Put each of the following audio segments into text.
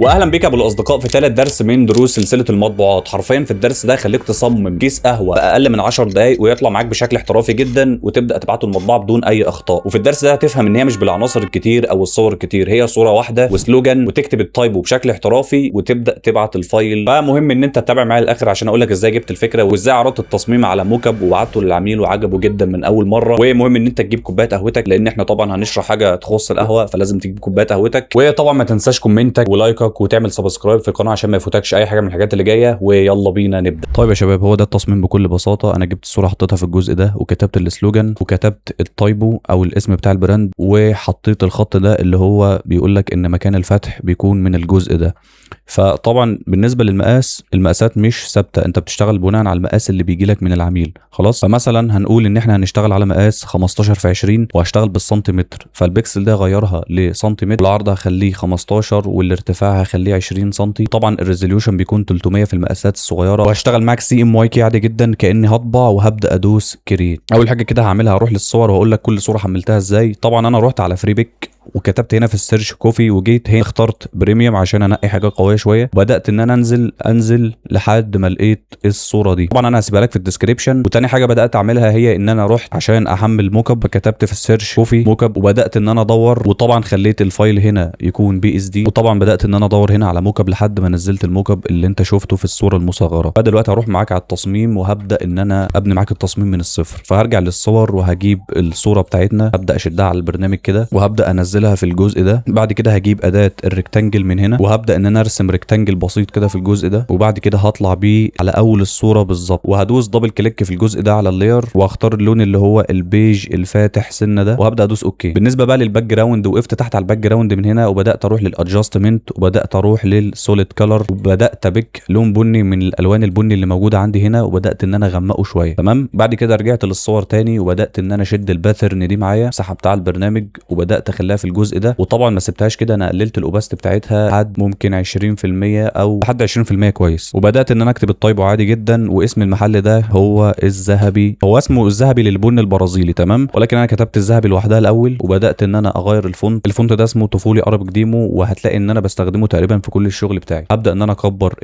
واهلا بك يا ابو الاصدقاء في ثالث درس من دروس سلسلة المطبوعات. حرفيا في الدرس ده خليك تصمم كيس قهوة باقل من 10 دقائق ويطلع معاك بشكل احترافي جدا وتبدا تبعته المطبعة بدون اي اخطاء. وفي الدرس ده هتفهم ان هي مش بالعناصر الكتير او الصور الكتير، هي صوره واحدة و slogan وتكتب ال typo بشكل احترافي وتبدا تبعت ال file. فمهم ان انت تتابع معايا للاخر عشان اقول لك ازاي جبت الفكرة وازاي عرضت التصميم على mockup وبعته للعميل وعجبه جدا من اول مره. ومهم ان انت تجيب كوباية قهوتك لان احنا طبعا هنشرح حاجة تخص القهوه، فلازم تجيب كوباية قهوتك. وطبعا ما تنساش comment ك و like ك وتعمل subscribe في القناة عشان ما يفوتكش اي حاجة من الحاجات اللي جايه. ويلا بينا نبدا. طيب يا شباب، هو ده التصميم بكل بساطه. انا جبت الصورة حطيتها في الجزء ده وكتبت ال slogan وكتبت ال typo او الاسم بتاع ال brand وحطيت الخط ده اللي هو بيقول لك ان مكان الفتح بيكون من الجزء ده. فطبعا بالنسبة للمقاس، المقاسات مش ثابته، انت بتشتغل بناء على المقاس اللي بيجي لك من العميل. خلاص، فمثلا هنقول ان احنا هنشتغل على مقاس 15 في 20 وهشتغل بالسنتيمتر، فالبكسل ده غيرها لسنتيمتر، العرض هخليه 15 والارتفاع هخليه 20 سنتي. طبعا ال resolution بيكون 300 في المقاسات الصغيره. وهشتغل معاك CMYK عادي جدا كاني هطبع، وهبدا ادوس create. اول حاجة كده هعملها هروح للصور واقول لك كل صوره حملتها ازاي. طبعا انا رحت على Freepik وكتبت هنا في ال search coffee، وجيت هنا اخترت premium عشان انقي حاجة قوية شويه، وبدات ان انا انزل انزل لحد ما لقيت الصورة دي. طبعا انا هسيبها لك في ال description. وتاني حاجة بدات اعملها هي ان انا رحت عشان احمل mockup، فكتبت في ال search coffee mockup وبدات ان انا ادور، وطبعا خليت ال file هنا يكون PSD. وطبعا بدات ان انا ادور هنا على mockup لحد ما نزلت ال mockup اللي انت شفته في الصورة المصغره. فدلوقتي هروح معاك على التصميم وهبدا ان انا ابني معاك التصميم من الصفر. فهرجع للصور وهجيب الصورة بتاعتنا، هبدا اشدها على البرنامج كده وهبدا انزلها في الجزء ده. بعد كده هجيب اداه ال rectangle من هنا وهبدا ان انا ارسم rectangle بسيط كده في الجزء ده، وبعد كده هطلع بيه على اول الصورة بالظبط وهدوس double click في الجزء ده على ال layer واختار اللون اللي هو البيج الفاتح سنة ده وهبدا ادوس okay. بالنسبة بقى لل background، وقفت تحت على ال background من هنا وبدات اروح لل adjustment وبدات اروح لل solid color وبدات ا pick لون بني من الالوان البني اللي موجودة عندي هنا وبدات ان انا اغمقه شويه. تمام، بعد كده رجعت للصور تاني وبدات ان انا اشد ال pattern دي معايا، سحبتها على البرنامج وبدات اخليها في الجزء ده. وطبعا ما سبتهاش كده، انا قللت ال opacity بتاعتها لحد ممكن 20% او لحد 20% كويس. وبدات ان انا اكتب ال typo عادي جدا، واسم المحل ده هو الذهبي، هو اسمه الذهبي للبن البرازيلي. تمام، ولكن انا كتبت الذهبي لوحدها الاول وبدات ان انا اغير ال font. ال font ده اسمه طفولي Arabic Demo، وهتلاقي ان انا بستخدمه تقريبا في كل الشغل بتاعي. هبدا ان انا اكبر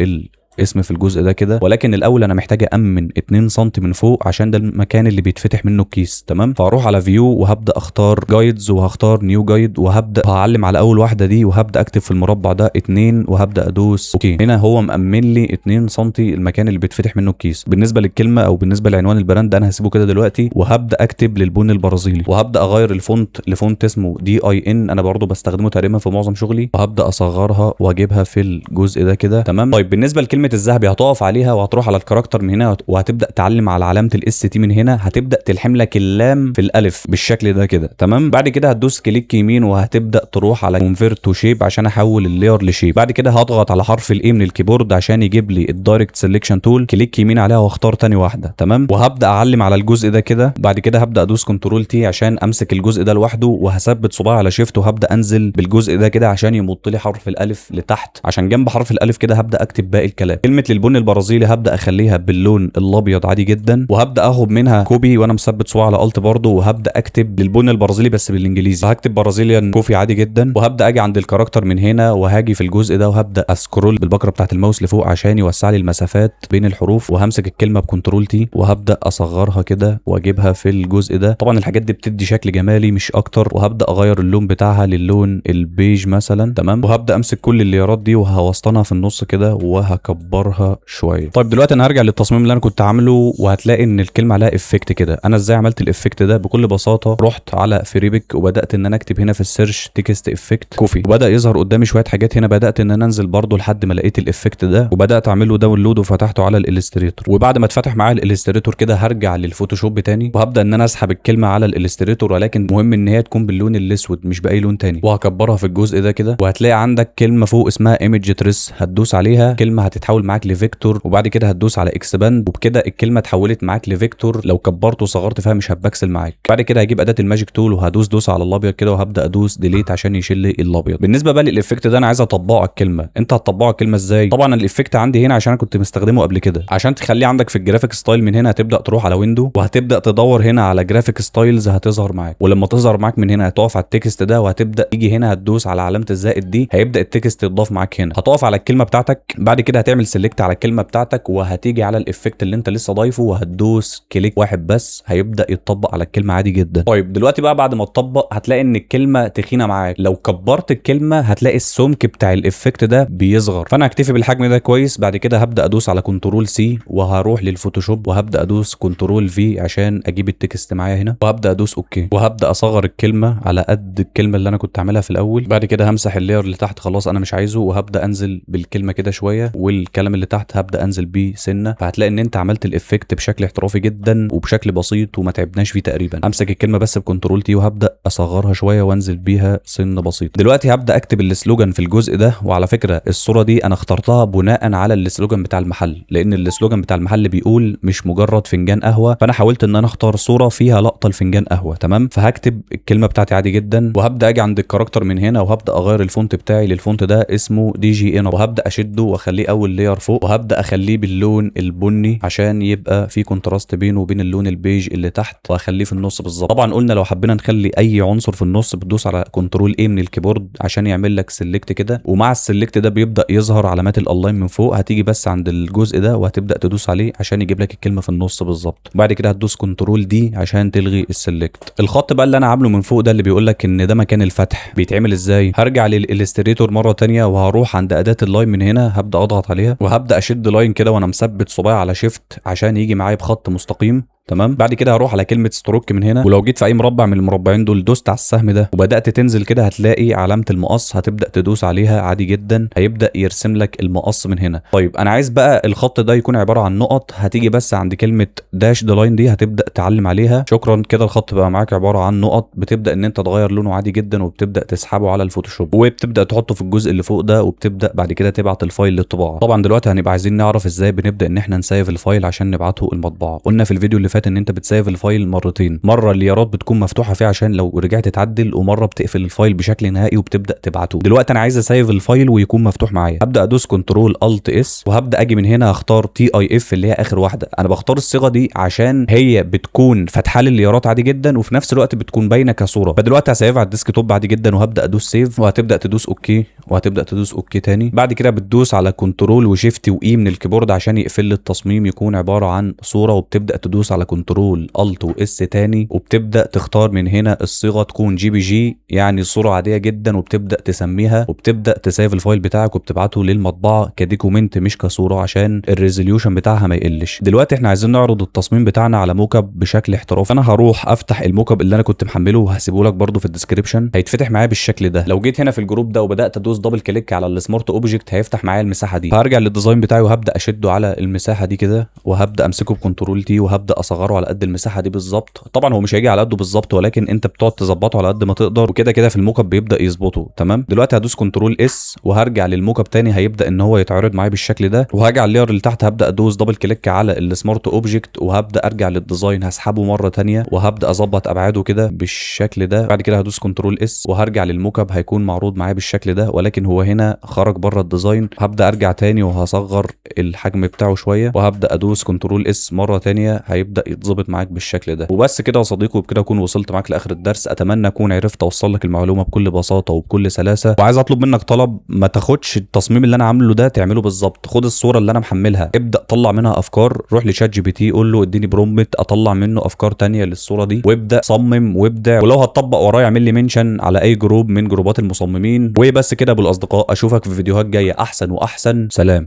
الاسم في الجزء ده كده، ولكن الاول انا محتاج امن 2 سم من فوق عشان ده المكان اللي بيتفتح منه الكيس. تمام، فاروح على view وهبدا اختار guides وهختار new guide وهبدا هعلم على اول واحدة دي وهبدا اكتب في المربع ده 2 وهبدا ادوس okay. هنا هو مأمن لي 2 سم المكان اللي بيتفتح منه الكيس. بالنسبة للكلمة او بالنسبة لعنوان ال brand انا هسيبه كده دلوقتي، وهبدا اكتب للبن البرازيلي وهبدا اغير ال font ل font اسمه DIN، انا برضو بستخدمه تقريبا في معظم شغلي، وهبدا اصغرها واجيبها في الجزء ده كده. تمام، طيب بالنسبة لكلمة الذهبي هتقف عليها وهتروح على ال character من هنا وهتبدا تعلم على علامة ال ST من هنا، هتبدا تلحم لك اللام في الالف بالشكل ده كده. تمام، بعد كده هتدوس click يمين وهتبدا تروح على convert to shape عشان احول ال layer ل shape. بعد كده هضغط على حرف ال A من ال keyboard عشان يجيب لي ال direct selection tool، click يمين عليها واختار تاني واحده. تمام، وهبدا اعلم على الجزء ده كده. بعد كده هبدا ادوس control T عشان امسك الجزء ده لوحده، وهثبت صباعي على shift وهبدا انزل بالجزء ده كده عشان يمط لي حرف الالف لتحت، عشان جنب حرف الالف كده هبدا اكتب باقي الكلام. كلمة للبن البرازيلي هبدا اخليها باللون الابيض عادي جدا، وهبدا اخد منها copy وانا مثبت صباعي على alt برضه، وهبدا اكتب للبن البرازيلي بس بالانجليزي، هكتب Brazilian coffee عادي جدا. وهبدا اجي عند ال character من هنا وهاجي في الجزء ده وهبدا ا scroll بالبكره بتاعت الماوس لفوق عشان يوسع لي المسافات بين الحروف، وهمسك الكلمة ب control T وهبدا اصغرها كده واجيبها في الجزء ده. طبعا الحاجات دي بتدي شكل جمالي مش اكتر. وهبدا اغير اللون بتاعها للون البيج مثلا. تمام، وهبدا امسك كل ال layer ات دي وهوسطنها في النص كده وهكبرها شوية. طيب دلوقتي انا هرجع للتصميم اللي انا كنت عامله، وهتلاقي ان الكلمة عليها effect كده. انا ازاي عملت ال effect ده؟ بكل بساطة رحت على Freepik وبدات ان انا اكتب هنا في ال search text effect coffee، وبدا يظهر قدامي شوية حاجات هنا. بدات ان انا انزل برضو لحد ما لقيت ال effect ده، وبدات اعمل له download وفتحته على ال Illustrator. وبعد ما اتفتح معايا ال Illustrator كده هرجع لل Photoshop تاني وهبدا ان انا اسحب الكلمة على ال Illustrator، ولكن مهم ان هي تكون باللون الاسود مش باي لون تاني، وهكبرها في الجزء ده كده. وهتلاقي عندك كلمة فوق اسمها image trace، هتدوس عليها كلمة هتتحول هتتحول معاك ل vector، وبعد كده هتدوس على expand، وبكده الكلمة اتحولت معاك ل vector. لو كبرت وصغرت فيها مش هتبكسل معاك. بعد كده هجيب اداه ال magic tool وهدوس دوسة على الابيض كده، وهبدا ادوس delete عشان يشيل لي الابيض. بالنسبة بقى لل effect ده انا عايز اطبقه على الكلمة. انت هتطبقه على الكلمة ازاي؟ طبعا ال effect عندي هنا عشان انا كنت مستخدمة قبل كده. عشان تخليه عندك في ال graphic style من هنا هتبدا تروح على window، وهتبدا تدور هنا على graphic styles، هتظهر معاك. ولما تظهر معاك من هنا هتقف على ال text ده، وهتبدا تيجي هنا هتدوس على علامة الزائد دي، هيبدا ال text يتضاف معاك هنا. هتقف على الكلمة بتاعتك، بعد كده هتعمل select على الكلمة بتاعتك، وهتيجي على ال effect اللي انت لسه ضايفه وهتدوس click واحد بس، هيبدا يتطبق على الكلمة عادي جدا. طيب دلوقتي بقى بعد ما تطبق هتلاقي ان الكلمة تخينة معاك. لو كبرت الكلمة هتلاقي السمك بتاع ال effect ده بيصغر، فانا هكتفي بالحجم ده كويس. بعد كده هبدا ادوس على control C وهروح لل Photoshop وهبدا ادوس control V عشان اجيب ال text معايا هنا، وهبدا ادوس okay، وهبدا اصغر الكلمة على قد الكلمة اللي انا كنت عاملها في الاول. بعد كده همسح ال layer اللي تحت، خلاص انا مش عايزه، وهبدا انزل بالكلمة كده شوية، والكلام اللي تحت هبدا انزل بيه سنة. فهتلاقي ان انت عملت ال effect بشكل احترافي جدا وبشكل بسيط وما تعبناش فيه تقريبا. امسك الكلمة بس ب control T وهبدا اصغرها شوية وانزل بيها سنة بسيطة. دلوقتي هبدا اكتب ال slogan في الجزء ده، وعلى فكرة الصورة دي انا اخترتها بناء على ال slogan بتاع المحل، لان ال slogan بتاع المحل بيقول مش مجرد فنجان قهوة، فانا حاولت ان انا اختار صوره فيها لقطة لفنجان قهوة. تمام، فهكتب الكلمة بتاعتي عادي جدا، وهبدا اجي عند ال character من هنا وهبدا اغير ال font بتاعي لل font ده اسمه DG Inner، وهبدا اشده واخليه اول layer فوق، وهبدا اخليه باللون البني عشان يبقى في contrast بينه وبين اللون البيج اللي تحت، واخليه في النص بالظبط. طبعا قلنا لو حبينا نخلي اي عنصر في النص بتدوس على control A من ال keyboard عشان يعمل لك select كده، ومع ال select ده بيبدا يظهر علامات ال align من فوق. هتيجي بس عند الجزء ده وهتبدا تدوس عليه عشان يجيب لك الكلمة في النص بالظبط. بعد كده هتدوس control D عشان تلغي ال select. الخط بقى اللي انا عامله من فوق ده اللي بيقول لك ان ده مكان الفتح بيتعمل ازاي؟ هرجع لل Illustrator مرة تانية وهروح عند اداه ال line من هنا، هبدا اضغط عليها وهبدا اشد line كده وانا مثبت صباعي على shift عشان يجي معايا بخط مستقيم. تمام، بعد كده هروح على كلمة stroke من هنا، ولو جيت في اي مربع من المربعين دول دوست على السهم ده وبدات تنزل كده هتلاقي علامة المقص، هتبدا تدوس عليها عادي جدا، هيبدا يرسم لك المقص من هنا. طيب انا عايز بقى الخط ده يكون عبارة عن نقط، هتيجي بس عند كلمة dashed line دي هتبدا تعلم عليها، شكرا كده الخط بقى معاك عبارة عن نقط. بتبدا ان انت تغير لونه عادي جدا، وبتبدا تسحبه على ال Photoshop وبتبدا تحطه في الجزء اللي فوق ده، وبتبدا بعد كده تبعت ال file للطباعة. طبعا دلوقتي هنبقى عايزين نعرف ازاي بنبدا ان احنا نسيف ال file عشان نبعته المطبعة. قلنا في الفيديو اللي فات ان انت بتسيف ال file مرتين، مرة ال layerات بتكون مفتوحة فيه عشان لو رجعت تعدل، ومرة بتقفل ال file بشكل نهائي وبتبدا تبعته. دلوقتي انا عايز اسيف ال file ويكون مفتوح معايا، هبدا ادوس control alt S وهبدا اجي من هنا اختار TIF اللي هي اخر واحدة. انا بختار الصيغة دي عشان هي بتكون فاتحة لي ال layerات عادي جدا، وفي نفس الوقت بتكون باينة كصوره. فدلوقتي هسيفها على ال desktop عادي جدا، وهبدا ادوس save، وهتبدا تدوس okay، وهتبدا تدوس okay تاني. بعد كده بتدوس على control و shift و E من ال keyboard عشان يقفل لي التصميم يكون عبارة عن صوره، وبتبدا تدوس على control alt و S تاني، وبتبدا تختار من هنا الصيغة تكون JPG يعني صوره عادية جدا، وبتبدا تسميها وبتبدا تسيف ال file بتاعك وبتبعته للمطبعه ك document مش كصوره عشان ال resolution بتاعها ما يقلش. دلوقتي احنا عايزين نعرض التصميم بتاعنا على mockup بشكل احترافي. انا هروح افتح ال mockup اللي انا كنت محمله وهسيبه لك برده في ال description، هيتفتح معايا بالشكل ده. لو جيت هنا في ال group ده وبدات ادوس double click على ال smart object هيفتح معايا المساحة دي. هرجع لل design بتاعي وهبدا اشده على المساحة دي كده، وهبدا امسكه ب control T وهبدا اصغره على قد المساحة دي بالظبط. طبعا هو مش هيجي على قده بالظبط، ولكن انت بتقعد تظبطه على قد ما تقدر، وكده كده في ال mockup بيبدا يظبطه. تمام، دلوقتي هدوس control S وهرجع لل mockup تاني، هيبدا ان هو يتعرض معايا بالشكل ده. وهاجي على ال layer اللي تحت هبدا ادوس double click على ال smart object وهبدا ارجع لل design هسحبه مرة تانية وهبدا اظبط ابعاده كده بالشكل ده. بعد كده هدوس control S وهرجع لل mockup هيكون معروض معايا بالشكل ده، ولكن هو هنا خرج بره ال design. هبدا ارجع تاني وهصغر الحجم بتاعه شوية وهبدا ادوس control S مرة تانية، هيبدا يتظبط معاك بالشكل ده. وبس كده يا صديقي، وبكده اكون وصلت معاك لاخر الدرس. اتمنى اكون عرفت اوصل لك المعلومة بكل بساطة وبكل سلاسة. وعايز اطلب منك طلب، ما تاخدش التصميم اللي انا عامله ده تعمله بالظبط، خد الصورة اللي انا محملها ابدا طلع منها افكار. روح ل ChatGPT قول له اديني prompt اطلع منه افكار تانية للصورة دي، وابدا صمم وابدع. ولو هتطبق ورايا اعمل لي mention على اي group من groupات المصممين. وبس كده بالاصدقاء، اشوفك في فيديوهات جاية احسن واحسن. سلام.